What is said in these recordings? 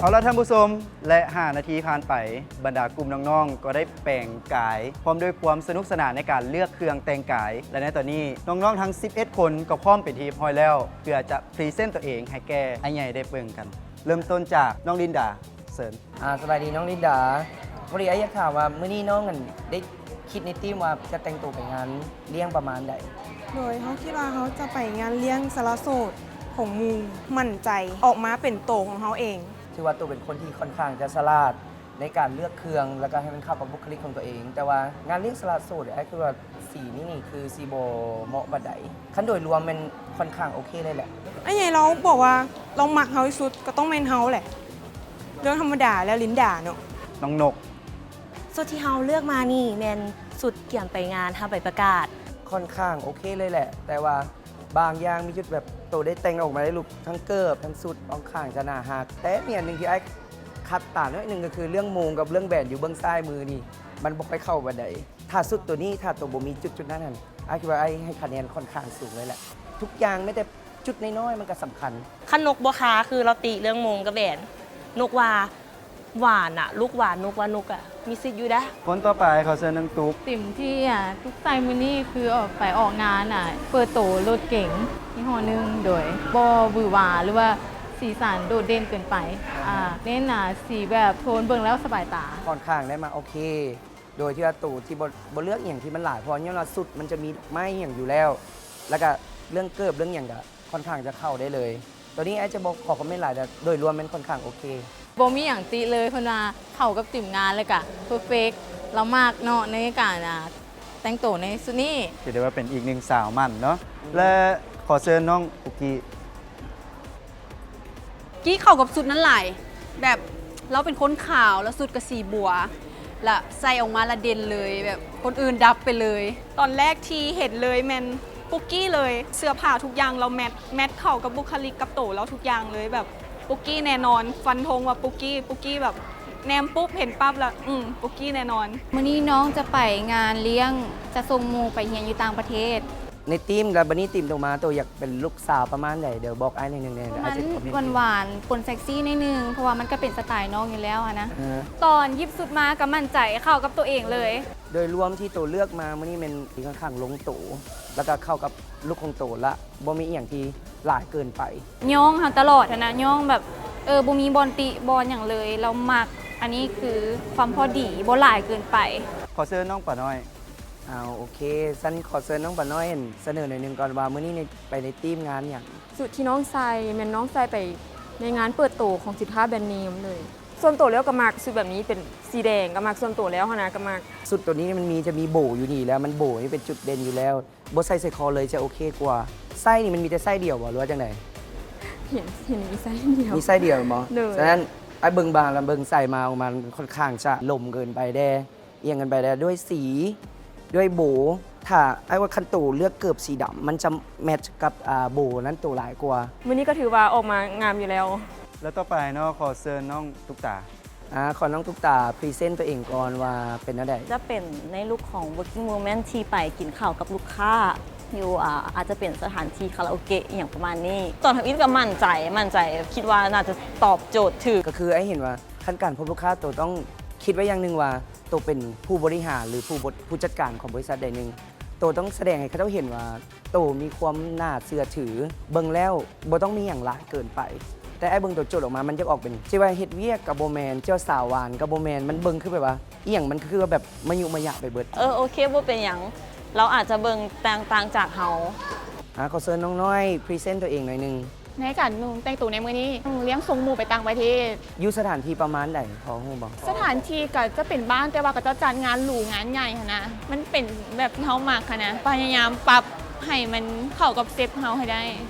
ເອົາລະທ່ານຜູ້ຊົມ ແລະ ຫ້ານາທີຜ່ານໄປ, ບັນດາກຸ່ມນ້ອງໆ ກໍໄດ້ແປງກາຍ ພ້ອມດ້ວຍຄວາມສະໜຸກສະໜານໃນການເລືອກເຄື່ອງແຕ່ງກາຍ ແລະ ໃນຕອນນີ້ນ້ອງໆ ທັງສິບເອັດຄົນກໍພ້ອມເປັນທີ່ຮຽບຮ້ອຍແລ້ວ ເພື່ອຈະພຣີເຊັນຕົວເອງໃຫ້ແກ່ອ້າຍໃຫຍ່ໄດ້ເບິ່ງກັນ. ເລີ່ມຕົ້ນຈາກນ້ອງລິນດາ, ເຊີນ. ອາ ສະບາຍດີນ້ອງລິນດາ. ພໍດີອ້າຍຢາກຖາມວ່າ ມື້ນີ້ນ້ອງ ອັນ ໄດ້ຄິດໃນທີມວ່າຈະແຕ່ງໂຕໄປງານລ້ຽງປະມານໃດ? ໂດຍເຮົາຄິດວ່າເຮົາຈະໄປງານລ້ຽງສະຫຼະໂສດຂອງໝູ່, ໝັ້ນໃຈອອກມາເປັນໂຕຂອງເຮົາເອງ. ຖືວ່າໂຕເປັນຄົນທີ່ຄ່ອນຂ້າງຈະສະຫຼາດໃນການເລືອກເຄື່ອງ ແລ້ວກໍໃຫ້ມັນເຂົ້າກັບບຸກຄະລິກຂອງຕົວເອງ, ແຕ່ວ່າງານລ້ຽງສະຫຼະໂສດ ອ້າຍຄິດວ່າ ສີນີ້ນີ້ຄືຊິບໍ່ເໝາະປານໃດ. ຄັນໂດຍລວມແມ່ນຄ່ອນຂ້າງໂອເຄເລີຍແຫຼະ. ອ້າຍໃຫຍ່ລາວບອກວ່າລາວມັກເຮົາທີ່ສຸດ ກໍຕ້ອງແມ່ນເຮົາແຫຼະ. ເລື່ອງທຳມະດາແລ້ວ ລິນດາເນາະ. ນ້ອງນົກ. ຊຸດທີ່ເຮົາເລືອກມານີ້ແມ່ນຊຸດກຽມໄປງານ ເຮົາໄປປະກາດ. ຄ່ອນຂ້າງໂອເຄເລີຍແຫຼະ, ແຕ່ວ່າບາງຢ່າງມີຈຸດແບບໂຕໄດ້ແຕ່ງອອກມາໄດ້ລຸກ ທັງເກີບ ທັງຊຸດ ຄ່ອນຂ້າງຈະໜ້າຮັກ. ແຕ່ມີອັນໜຶ່ງທີ່ອ້າຍຂັດຕາໜ້ອຍໜຶ່ງ ກໍຄືເລື່ອງໂມງກັບເລື່ອງແບນຢູ່ເບື້ອງຊ້າຍມືນີ້ ມັນບໍ່ຄ່ອຍເຂົ້າປານໃດ. ຖ້າຊຸດໂຕນີ້ ຖ້າໂຕບໍ່ມີຈຸດໆນັ້ນຫັ້ນ ອ້າຍຄິດວ່າອ້າຍໃຫ້ຄະແນນຄ່ອນຂ້າງສູງເລີຍແຫຼະ. ທຸກຢ່າງແມ້ແຕ່ຈຸດນ້ອຍໆມັນກໍສຳຄັນ. ຄັນນົກບໍ່ຄາ ຄືລາວຕິເລື່ອງໂມງກັບແບນ, ນົກວ່າຫວານນະ, ລູກຫວານ, ນົກວ່ານົກອະ ມີສິດຢູ່ເດ້. ຄົນຕໍ່ໄປຂໍເຊີນນ້ອງຕຸກ. ທີມທີ່ ອາ ຕຸກໃສ່ມື້ນີ້ຄືອອກໄປອອກງານ ອາ ເປີດໂຕລົດເກັງຍີ່ຫໍ້ໜຶ່ງ ໂດຍບໍ່ຫວືຫວາ ຫຼືວ່າສີສັນໂດດເດັ່ນເກີນໄປ. ອາ ເນັ້ນ ອາ ສີແບບໂທນເບິ່ງແລ້ວສະບາຍຕາ. ຄ່ອນຂ້າງໄດ້ມາໂອເຄ ໂດຍທີ່ວ່າໂຕທີ່ບໍ່ ບໍ່ເລືອກອີ່ຫຍັງທີ່ມັນຫຼາຍ ເພາະຍ້ອນວ່າຊຸດມັນຈະມີດອກໄມ້ອີ່ຫຍັງຢູ່ແລ້ວ ແລ້ວກະເລື່ອງເກີບເລື່ອງຫຍັງກະຄ່ອນຂ້າງຈະເຂົ້າໄດ້ເລີຍ. ໂຕນີ້ອ້າຍຈະບໍ່ຂໍຄອມເມັນຫຼາຍ ແຕ່ໂດຍລວມແມ່ນຄ່ອນຂ້າງໂອເຄ. ບໍ່ມີຫຍັງຕິເລີຍ ເພິ່ນວ່າເຂົ້າກັບທີມງານ ແລ້ວກະເພີເຟັກ ລາວມັກເນາະ ໃນການ ອາ ແຕ່ງໂຕໃນຊຸດນີ້. ຖືໄດ້ວ່າເປັນອີກໜຶ່ງສາວໝັ້ນເນາະ. ອືມ ແລະ ຂໍເຊີນນ້ອງປຸກກີ້. ກີ້ເຂົ້າກັບຊຸດນັ້ນຫຼາຍ ແບບລາວເປັນຄົນຂາວ ແລ້ວຊຸດກໍສີບົວ ລະໃສ່ອອກມາລະເດັ່ນເລີຍ ແບບຄົນອື່ນດັບໄປເລີຍ. ຕອນແລກທີ່ເຫັນເລີຍແມ່ນປຸກກີ້ເລີຍ ເສື້ອຜ້າທຸກຢ່າງລາວແມັດ ແມັດເຂົ້າກັບບຸກຄະລິກກັບໂຕລາວທຸກຢ່າງເລີຍ ແບບປຸກກີ້ແນ່ນອນ ຟັນທົງວ່າປຸກກີ້ ປຸກກີ້ແບບແນມປຸບເຫັນປັບລະ ອືມ ປຸກກີ້ແນ່ນອນ. ມື້ນີ້ນ້ອງຈະໄປງານລ້ຽງ ຈະສົ່ງໝູ່ໄປຮຽນຢູ່ຕ່າງປະເທດ. ໃນທີມ ແລ້ວບັດນີ້ທີມໂຕມາ ໂຕຢາກເປັນລູກສາວປະມານໃດ? ດຽວບອກອ້າຍໜ້ອຍໜຶ່ງແດ່. ປະມານ ອາດຈະຄອມເມັນ ຫວານໆ ປົນເຊັກຊີໜ້ອຍໜຶ່ງ ເພາະວ່າມັນກໍເປັນສະໄຕນ້ອງຢູ່ແລ້ວຫັ້ນນະ. ເອີ ຕອນຫຍິບຊຸດມາກໍໝັ້ນໃຈເຂົ້າກັບໂຕເອງເລີຍ. ໂດຍລວມທີ່ໂຕເລືອກມາມື້ນີ້ແມ່ນ ທີ່ຂ້ອນຂ້າງລົງໂຕ ແລ້ວກໍເຂົ້າກັບລຸກຂອງໂຕ ແລະ ບໍ່ມີອີ່ຫຍັງທີ່ຫຼາຍເກີນໄປ. ຍ້ອງເຮົາຕະຫຼອດຫັ້ນນະ ຍ້ອງແບບ ເອີ ບໍ່ມີບ່ອນຕິບ່ອນຫຍັງເລີຍ ລາວມັກ. ອັນນີ້ຄືຄວາມພໍດີ ບໍ່ຫຼາຍເກີນໄປ. ຂໍເຊີນນ້ອງປານ້ອຍ. ອ້າວ ໂອເຄ ຊັ້ນຂໍເຊີນນ້ອງປານ້ອຍ ອັນ ສະເໜີໜ້ອຍໜຶ່ງກ່ອນວ່າ ມື້ນີ້ໄປໃນທີມງານຫຍັງ? ຊຸດທີ່ນ້ອງໃສ່ແມ່ນນ້ອງໃສ່ໄປໃນງານເປີດໂຕຂອງສິນຄ້າແບຣນເນມເລີຍ. ສ່ວນໂຕແລ້ວກໍມັກຊຸດແບບນີ້ ເປັນສີແດງກໍມັກ ສ່ວນໂຕແລ້ວຫັ້ນນະກໍມັກ. ຊຸດໂຕນີ້ມັນມີ ຈະມີໂບຢູ່ນີ້ ແລ້ວມັນໂບນີ້ເປັນຈຸດເດັ່ນຢູ່ແລ້ວ ບໍ່ໃສ່ໃສ່ຄໍເລີຍຈະໂອເຄກວ່າ. ໄຊນີ້ມັນມີແຕ່ໄຊດຽວບໍ່ ຫຼືວ່າຈັ່ງໃດ? ເຫັນ ເຫັນມີໄຊດຽວ. ມີໄຊດຽວແມ່ນບໍ່? ໂດຍ. ສະນັ້ນອ້າຍເບິ່ງບາງແລ້ວ ເບິ່ງໃສ່ມາອອກມາ ມັນຄ່ອນຂ້າງຈະລົມເກີນໄປແດ່ ອຽງກັນໄປແດ່ ດ້ວຍສີ ດ້ວຍໂບ. ຖ້າອ້າຍວ່າຄັນໂຕເລືອກເກີບສີດຳ ມັນຈະແມັດກັບ ອາ ໂບນັ້ນໂຕຫຼາຍກວ່າ. ມື້ນີ້ກໍຖືວ່າອອກມາງາມຢູ່ແລ້ວ. ແລ້ວຕໍ່ໄປເນາະ ຂໍເຊີນນ້ອງຕຸກຕາ. ອາ ຂໍນ້ອງຕຸກຕາພຣີເຊັນຕົວເອງກ່ອນວ່າເປັນແນວໃດ? ຈະເປັນໃນລຸກຂອງ working woman ທີ່ໄປກິນເຂົ້າກັບລູກຄ້າຢູ່ ອາ ອາດຈະເປັນສະຖານທີ່ຄາຣາໂອເກະ ອີ່ຫຍັງປະມານນີ້. ຕອນທຳອິດກໍໝັ້ນໃຈ ໝັ້ນໃຈ ຄິດວ່າໜ້າຈະຕອບໂຈດຖືກ. ກໍຄືອ້າຍເຫັນວ່າ ຂັ້ນການພົບລູກຄ້າ ໂຕຕ້ອງຄິດໄວ້ຢ່າງໜຶ່ງວ່າ ໂຕເປັນຜູ້ບໍລິຫານ ຫຼື ຜູ້ ຜູ້ຈັດການຂອງບໍລິສັດໃດໜຶ່ງ, ໂຕຕ້ອງສະແດງໃຫ້ເຂົາເຈົ້າເຫັນວ່າ ໂຕມີຄວາມໜ້າເຊື່ອຖື, ເບິ່ງແລ້ວບໍ່ຕ້ອງມີຫຍັງຫຼາຍເກີນໄປ. ແຕ່ອ້າຍເບິ່ງໂຕໂຈດອອກມາ ມັນຢາກອອກເປັນ ຊິວ່າເຮັດວຽກກໍບໍ່ແມ່ນ, ເຈົ້າສາວຫວານກໍບໍ່ແມ່ນ, ມັນເບິ່ງຄືແບບວ່າ ອີ່ຫຍັງມັນຄືວ່າແບບມະຍຸມະຍະໄປເບິດ. ເອີ ໂອເຄ ບໍ່ເປັນຫຍັງ, ລາວອາດຈະເບິ່ງຕ່າງ ຕ່າງຈາກເຮົາ. ອາ ຂໍເຊີນນ້ອງນ້ອຍພຣີເຊັນຕົວເອງໜ້ອຍໜຶ່ງ. ໃນການນຸ່ງແຕ່ງໂຕໃນມື້ນີ້ ຕ້ອງລຽງສົ່ງໝູ່ໄປຕ່າງປະເທດ. ຢູ່ສະຖານທີ່ປະມານໃດ ພໍຮູ້ບໍ່? ສະຖານທີ່ກໍຈະເປັນບ້ານ ແຕ່ວ່າເຂົາເຈົ້າຈັດງານຫຼູງານໃຫຍ່ຫັ້ນນະ, ມັນເປັນແບບທີ່ເຮົາມັກຫັ້ນນະ, ພະຍາຍາມປັບໃຫ້ມັນເຂົ້າກັບເຊັດເຮົາໃຫ້ໄດ້.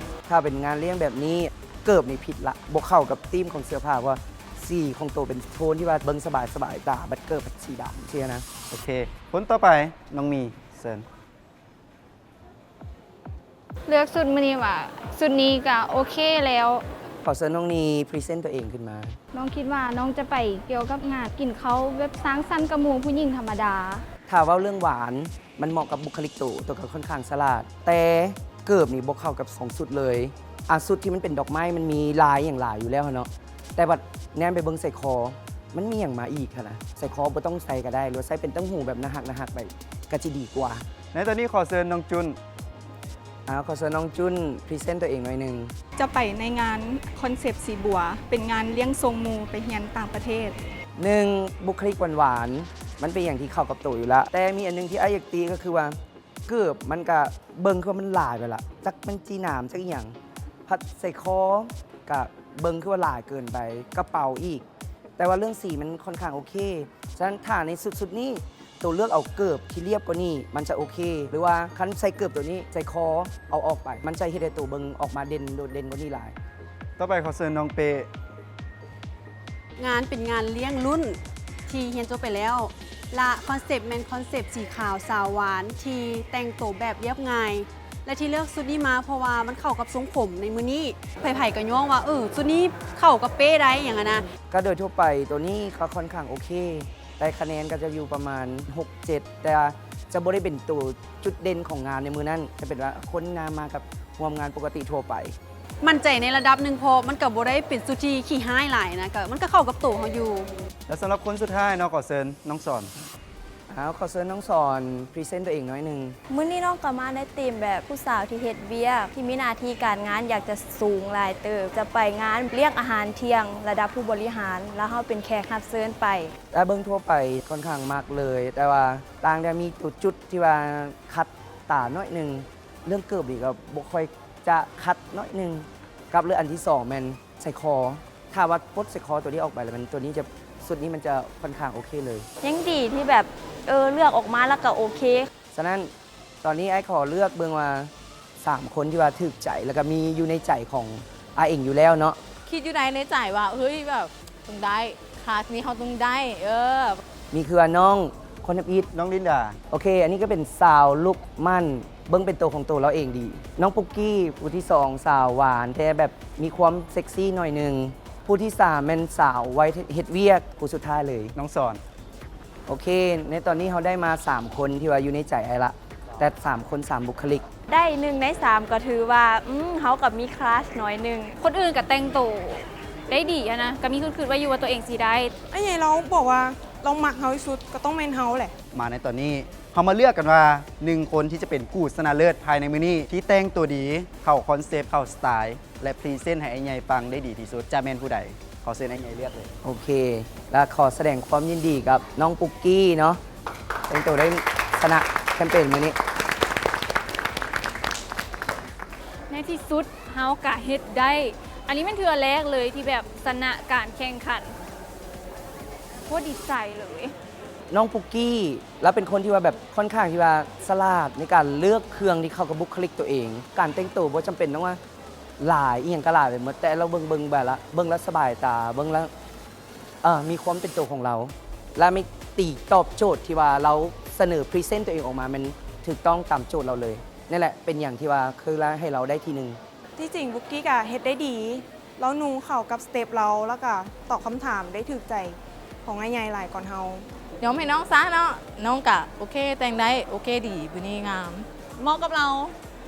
ຖ້າເປັນງານລ້ຽງແບບນີ້ ເກີບນີ້ຜິດລະ, ບໍ່ເຂົ້າກັບທີມຂອງເສື້ອຜ້າ, ເພາະວ່າສີຂອງໂຕເປັນໂທນທີ່ວ່າເບິ່ງສະບາຍໆຕາ, ບັດເກີບບັດສີດຳຊີ້ນະ. ໂອເຄ, ຄົນຕໍ່ໄປ ນ້ອງມີ, ເຊີນ. ເລືອກຊຸດມື້ນີ້ວ່າ ຊຸດນີ້ກໍໂອເຄແລ້ວ. ຂໍເຊີນນ້ອງນີພຣີເຊັນຕົວເອງຂຶ້ນມາ. ນ້ອງຄິດວ່ານ້ອງຈະໄປກ່ຽວກັບງານກິນເຂົ້າແບບສັງສັນກັບໝູ່ຜູ້ຍິງທຳມະດາ. ຖ້າເວົ້າເລື່ອງຫວານ ມັນເໝາະກັບບຸກຄະລິກໂຕ, ໂຕກໍຄ່ອນຂ້າງສະຫຼາດ, ແຕ່ເກີບນີ້ບໍ່ເຂົ້າກັບສອງຊຸດເລີຍ. ອາ ຊຸດທີ່ມັນເປັນດອກໄມ້ ມັນມີລາຍຫຍັງຫຼາຍຢູ່ແລ້ວຫັ້ນເນາະ, ແຕ່ບັດແນມໄປເບິ່ງໃສ່ຄໍ ມັນມີຫຍັງມາອີກຫັ້ນນະ. ໃສ່ຄໍບໍ່ຕ້ອງໃສ່ກໍໄດ້ ຫຼືວ່າໃສ່ເປັນຕ່າງຫູແບບໜ້າຮັກໆໄປ ກໍຈະດີກວ່າ. ໃນຕອນນີ້ຂໍເຊີນນ້ອງຈຸ້ນ. ອາ ຂໍເຊີນນ້ອງຈຸ້ນພຣີເຊັນຕົວເອງໜ້ອຍໜຶ່ງ. ຈະໄປໃນງານຄອນເຊັບສີບົວ, ເປັນງານລ້ຽງສົ່ງໝູ່ໄປຮຽນຕ່າງປະເທດ. ໜຶ່ງ ບຸກຄະລິກຫວານໆ ມັນເປັນຫຍັງທີ່ເຂົ້າກັບໂຕຢູ່ລະ, ແຕ່ມີອັນໜຶ່ງທີ່ອ້າຍຢາກຕິກໍຄືວ່າ ເກີບມັນກະເບິ່ງຄືວ່າມັນຫຼາຍໄປລະ, ຈັກມັນຈີໜາມ ຈັກອີ່ຫຍັງ, ພັດໃສ່ຄໍກະເບິ່ງຄືວ່າຫຼາຍເກີນໄປ, ກະເປົາອີກ. ແຕ່ວ່າເລື່ອງສີມັນຄ່ອນຂ້າງໂອເຄ. ສະນັ້ນຖ້າໃນຊຸດ ຊຸດນີ້ ໂຕເລືອກເອົາເກີບທີ່ລຽບກວ່ານີ້ ມັນຈະໂອເຄ, ຫຼືວ່າຄັນໃສ່ເກີບໂຕນີ້ ໃສ່ຄໍເອົາອອກໄປ, ມັນຈະເຮັດໃຫ້ໂຕເບິ່ງອອກມາເດັ່ນ ໂດດເດັ່ນກວ່ານີ້ຫຼາຍ. ຕໍ່ໄປຂໍເຊີນນ້ອງເປ້. ງານເປັນງານລ້ຽງລຸ້ນທີ່ຮຽນຈົບໄປແລ້ວ ລະຄອນເຊັບແມ່ນຄອນເຊັບສີຂາວສາວຫວານ ທີ່ແຕ່ງໂຕແບບລຽບງ່າຍ ແລະ ທີ່ເລືອກຊຸດນີ້ມາ ເພາະວ່າມັນເຂົ້າກັບຊົງຜົມໃນມື້ນີ້. ໃຜໆກໍຍ້ອງວ່າ ເອີ ຊຸດນີ້ເຂົ້າກັບເປ້ໄດ້ ຫຍັງຫັ້ນນະ. ກໍໂດຍທົ່ວໄປ ໂຕນີ້ກໍຄ່ອນຂ້າງໂອເຄ, ໄດ້ຄະແນນກໍຈະຢູ່ປະມານຫົກເຈັດ, ແຕ່ຈະບໍ່ໄດ້ເປັນໂຕຈຸດເດັ່ນຂອງງານໃນມື້ນັ້ນ, ຈະເປັນວ່າຄົນງາມມາກັບຮ່ວມງານປົກກະຕິທົ່ວໄປ. ໝັ້ນໃຈໃນລະດັບໜຶ່ງ ເພາະມັນກໍບໍ່ໄດ້ເປັນຊຸດທີ່ຂີ້ຮ້າຍຫຼາຍນະ, ກໍ ມັນກໍເຂົ້າກັບໂຕເຮົາຢູ່. ແລະ ສຳລັບຄົນສຸດທ້າຍເນາະ, ຂໍເຊີນນ້ອງສອນ. ອ້າວ ຂໍເຊີນນ້ອງສອນພຣີເຊັນຕົວເອງໜ້ອຍໜຶ່ງ. ມື້ນີ້ນ້ອງກໍມາໃນທີມແບບຜູ້ສາວທີ່ເຮັດວຽກ, ທີ່ມີໜ້າທີ່ການງານຢາກຈະສູງຫຼາຍເຕີບ, ຈະໄປງານລ້ຽງອາຫານທ່ຽງລະດັບຜູ້ບໍລິຫານ, ແລ້ວເຮົາເປັນແຂກຮັບເຊີນໄປ. ແຕ່ເບິ່ງທົ່ວໄປຂ້ອນຂ້າງມັກເລີຍ, ແຕ່ວ່າຕ່າງແຕ່ມີຕົວຈຸດທີ່ວ່າຂັດຕາໜ້ອຍໜຶ່ງ, ເລື່ອງເກີບນີ້ກໍບໍ່ຄ່ອຍຈະຂັດໜ້ອຍໜຶ່ງ, ກັບເລື່ອງອັນທີສອງແມ່ນ ໃສ່ຄໍ. ຖ້າວ່າປົດໃສ່ຄໍຕົວນີ້ອອກໄປແລ້ວ ມັນ ຕົວນີ້ຈະ ຊຸດນີ້ມັນຈະຄ່ອນຂ້າງໂອເຄເລີຍ. ຍັງດີທີ່ແບບ ເອີ ເລືອກອອກມາແລ້ວກໍໂອເຄ. ສະນັ້ນ ຕອນນີ້ອ້າຍຂໍເລືອກເບິ່ງວ່າ ສາມຄົນທີ່ວ່າຖືກໃຈ ແລ້ວກໍມີຢູ່ໃນໃຈຂອງອ້າຍເອງຢູ່ແລ້ວເນາະ. ຄິດຢູ່ໃນ ໃນໃຈວ່າ ເຮີ້ຍ ແບບຕ້ອງໄດ້ ຄລາສນີ້ເຮົາຕ້ອງໄດ້ ເອີ. ມີຄືວ່ານ້ອງຄົນທຳອິດ ນ້ອງລິນດາ. ໂອເຄ ອັນນີ້ກໍເປັນສາວລຸກໝັ້ນ ເບິ່ງເປັນໂຕຂອງໂຕລາວເອງດີ. ນ້ອງປຸກກີ້ ຜູ້ທີສອງ ສາວຫວານ ແຕ່ແບບມີຄວາມເຊັກຊີໜ້ອຍໜຶ່ງ. ຜູ້ທີສາມແມ່ນສາວໄວເຮັດວຽກ ຜູ້ສຸດທ້າຍເລີຍ ນ້ອງສອນ. ໂອເຄ ໃນຕອນນີ້ເຮົາໄດ້ມາສາມຄົນທີ່ວ່າຢູ່ໃນໃຈອ້າຍລະ, ແຕ່ສາມຄົນສາມບຸກຄະລິກ. ໄດ້ໜຶ່ງໃນສາມກໍຖືວ່າ ອືມ ເຮົາກໍມີຄລາສໜ້ອຍໜຶ່ງ. ຄົນອື່ນກໍແຕ່ງໂຕໄດ້ດີຫັ້ນນະ, ກໍມີຄວາມຄິດໄວ້ຢູ່ວ່າຕົວເອງຊິໄດ້. ອ້າຍໃຫຍ່ລາວບອກວ່າລາວມັກເຮົາທີ່ສຸດ ກໍຕ້ອງແມ່ນເຮົາແຫຼະ. ມາໃນຕອນນີ້ ເຮົາມາເລືອກກັນວ່າ ໜຶ່ງຄົນທີ່ຈະເປັນຜູ້ຊະນະເລີດພາຍໃນມື້ນີ້ ທີ່ແຕ່ງຕົວດີ ເຂົ້າຄອນເຊັບ ເຂົ້າສະໄຕ ແລະ ພຣີເຊັນໃຫ້ອ້າຍໃຫຍ່ຟັງໄດ້ດີທີ່ສຸດ ຈະແມ່ນຜູ້ໃດ? ຂໍເຊີນອ້າຍໃຫຍ່ເລືອກເລີຍ. ໂອເຄ ແລະ ຂໍສະແດງຄວາມຍິນດີກັບນ້ອງປຸກກີ້ເນາະ ແຕ່ງໂຕໄດ້ຊະນະແຄມເປນມື້ນີ້. ໃນທີ່ສຸດເຮົາກະເຮັດໄດ້. ອັນນີ້ແມ່ນເທື່ອແລກເລີຍທີ່ແບບຊະນະການແຂ່ງຂັນ. ໂຄດດີໃຈເລີຍ. ນ້ອງປຸກກີ້ ລາວເປັນຄົນທີ່ວ່າແບບຄ່ອນຂ້າງທີ່ວ່າສະຫຼາດໃນການເລືອກເຄື່ອງທີ່ເຂົ້າກັບບຸກຄະລິກຕົວເອງ. ການແຕ່ງໂຕບໍ່ຈຳເປັນຕ້ອງວ່າຫຼາຍ ອີ່ຫຍັງກໍຫຼາຍໄປໝົດ, ແຕ່ລາວເບິ່ງ ເບິ່ງແບບລະ ເບິ່ງແລ້ວສະບາຍຕາ, ເບິ່ງແລ້ວ ເອີ ມີຄວາມເປັນໂຕຂອງລາວ ແລະ ມີຕີຕອບໂຈດທີ່ວ່າລາວສະເໜີພຣີເຊັນຕົວເອງອອກມາແມ່ນຖືກຕ້ອງຕາມໂຈດລາວເລີຍ. ນັ້ນແຫຼະເປັນຫຍັງທີ່ວ່າຄືລາວ ໃຫ້ລາວໄດ້ທີໜຶ່ງ. ທີ່ຈິງບຸກກີ້ກະເຮັດໄດ້ດີ. ລາວນຸ່ງເຂົ້າກັບສະເຕັບລາວ ແລ້ວກະຕອບຄຳຖາມໄດ້ຖືກໃຈຂອງອ້າຍໃຫຍ່ຫຼາຍກ່ອນເຮົາ. ຍອມໃຫ້ນ້ອງຊະເນາະ, ນ້ອງກະໂອເຄ ແຕ່ງໄດ້ໂອເຄດີ ມື້ນີ້ງາມ ເໝາະກັບລາວ.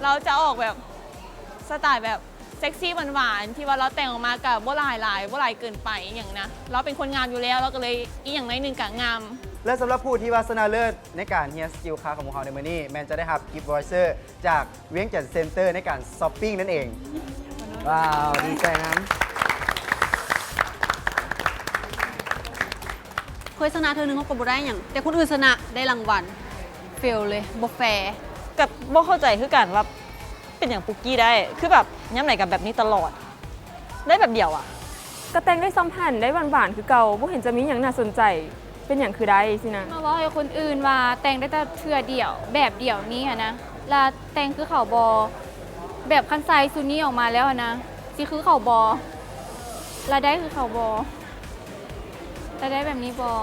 ລາວຈະອອກແບບສະໄຕແບບເຊັກຊີຫວານໆ ທີ່ວ່າລາວແຕ່ງອອກມາກະບໍ່ຫຼາຍຫຼາຍ ບໍ່ຫຼາຍເກີນໄປອີ່ຫຍັງນະ. ລາວເປັນຄົນງາມຢູ່ແລ້ວ ລາວກະເລີຍອີ່ຫຍັງໜ້ອຍໜຶ່ງກະງາມ. ແລະ ສຳລັບຜູ້ທີ່ວ່າຊະນະເລີດໃນການຮຽນສະກິວຄາສຂອງພວກເຮົາໃນມື້ນີ້ ແມ່ນຈະໄດ້ຮັບກິບວອຍເຊີ ຈາກວຽງຈັນເຊັນເຕີໃນການຊັອບປິງນັ້ນເອງ. ວ້າວ ດີໃຈນຳ. ເຄີຍຊະນະເທື່ອໜຶ່ງເຮົາກໍບໍ່ໄດ້ຫຍັງ ແຕ່ຄົນອື່ນຊະນະໄດ້ລາງວັນ. ເຟວເລີຍ ບໍ່ແຟ. ກໍບໍ່ເຂົ້າໃຈຄືກັນວ່າເປັນຫຍັງປຸກກີ້ໄດ້ ຄືແບບຍາມໃດກໍແບບນີ້ຕະຫຼອດ. ໄດ້ແບບດຽວອະ ກໍແຕ່ງໄດ້ຊ່ຳຫັ້ນ ໄດ້ຫວານໆຄືເກົ່າ ບໍ່ເຫັນຈະມີຫຍັງໜ້າສົນໃຈ ເປັນຫຍັງຄືໄດ້ຊີ້ນະ. ມາເວົ້າໃຫ້ຄົນອື່ນວ່າແຕ່ງໄດ້ແຕ່ເທື່ອດຽວ ແບບດຽວນີ້ຫັ້ນນະ ລະແຕ່ງຄືເຂົາບໍ່? ແບບຄັນໃສ່ຊຸດນີ້ອອກມາແລ້ວຫັ້ນນະ ຊິຄືເຂົາບໍ່? ລະໄດ້ຄືເຂົາບໍ່? ລະໄດ້ແບບນີ້ບໍ່?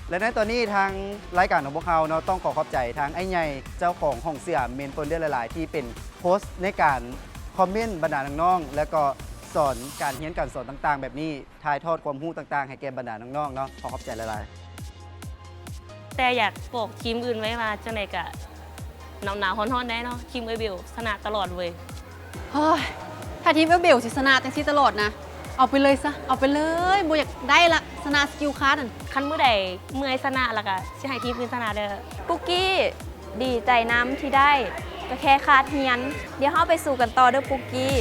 ແລະໃນຕອນນີ້ທາງລາຍການຂອງພວກເຮົາເນາະ ຕ້ອງຂໍຂອບໃຈທາງອ້າຍໃຫຍ່ເຈົ້າຂອງຫ້ອງເສື້ອ ເມນເຟີນເດືອນຫຼາຍໆ ທີ່ເປັນໂຮສໃນການຄອມເມັນບັນດານ້ອງໆ ແລະກໍສອນການຮຽນການສອນຕ່າງໆແບບນີ້ ຖ່າຍທອດຄວາມຮູ້ຕ່າງໆໃຫ້ແກ່ບັນດານ້ອງໆເນາະ. ຂໍຂອບໃຈຫຼາຍໆ. ແຕ່ຢາກບອກທີມອື່ນໄວ້ວ່າ ຈັ່ງໃດກະໜາວໆຮ້ອນໆແດ່ເນາະ ທີມເອື້ອຍເບວຊະນະຕະຫຼອດເວີຍ. ໂອ້ຍ ຖ້າທີມເອື້ອຍເບວຊິຊະນະຈັ່ງຊີ້ຕະຫຼອດນະ ເອົາໄປເລີຍຊະ ເອົາໄປເລີຍ ບໍ່ຢາກໄດ້ລະ ຊະນະສະກິວຄາດຫັ້ນ. ຄັນມື້ໃດເມື່ອຍຊະນະລະກະຊິໃຫ້ທີມອື່ນຊະນະເດີ້. ປຸກກີ້ ດີໃຈນຳທີ່ໄດ້ ກໍແຄ່ຄາດຮຽນ. ດຽວເຮົາໄປສູ້ກັນຕໍ່ເດີ້ປຸກກີ້.